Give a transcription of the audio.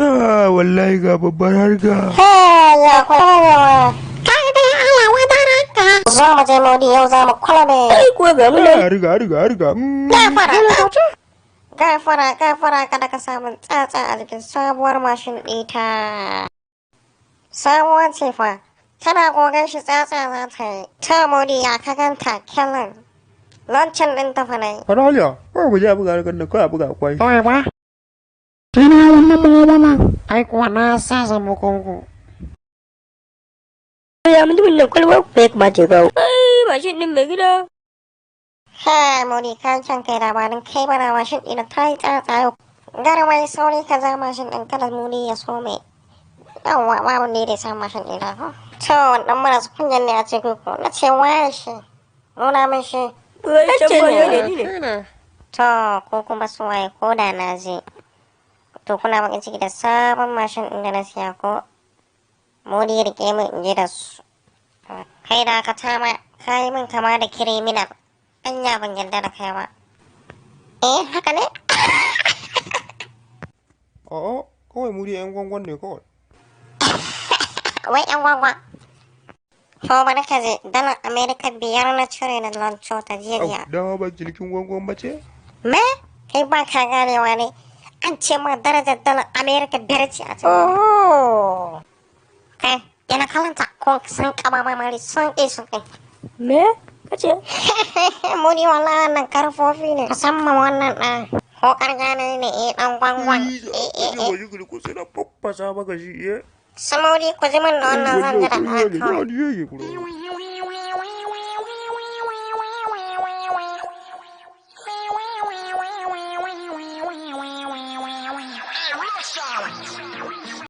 Ah, wallahi ga babbar harka. Ya kwalabewa. Kai dai Allah wadaranka. Zo mu je Modi, yau za mu kwalabe. Ai kuwa ga mu nan. Ah, riga riga riga. Gafara. Gafara, gafara, kada ka samu tsatsa a jikin sabuwar mashin ɗita. Sabuwar ce fa. Tana gogon shi tsatsa za ta yi. Ta Modi, ya ka ganta kyalin. Lancin ɗin ta fa na yi. Faraliya, kawai mu je a buga harkar nan, kawai a buga kwai. Kawai ba. Ina wannan mu'amala. Ai kuwa na sa zama kongo. Ya mutumin nan kwalba ko ya kamata ya kawo. Ai mashin ɗin mai gida. Ha, Modi, ka can kai labarin kai bana mashin ɗina ta yi tsatsa yau. Gara mai sauri ka za mashin ɗin kada Modi ya so mai. Yawwa, babu ne da ya sa mashin ɗina ko. To wannan maras kunyan ne a cikin ku. Na ce waye shi. Nuna min shi. Can baya ne ni ne. To ko kuma su waye ko da na je. To kuna bakin ciki da sabon mashin ɗin da na siya ko. Modi, rike min in je da su. Kai da ka tama ka yi min kama da kiriminal. Anya ban yarda da kai ba. Eh, haka ne? A'a, kawai mu dai 'yan gwangwan ne kawai. Wai yan gwangwa. To bari ka je, dalar Amerika 5 na cire na lanco ta jiya Au, jiya. dama ba cinikin gwangwan ba ce? Me? Kai ba ka ganewa ne. An ce ma darajar dalar Amerika 5 ce a can. Oh. Kai, yana kalanta ko sun kama mamari sun ƙi sun ƙi. Me? Kace? Muni wallahi wannan karfofi ne. Musamman wannan ɗan. Ko ƙarya ne ne eh ɗan gwangwan. Eh eh eh. Wani guri ko sai na faffasa maka shi, eh. Samori, ku ji min da wannan zan ji da ɗaya kawai. Kawai.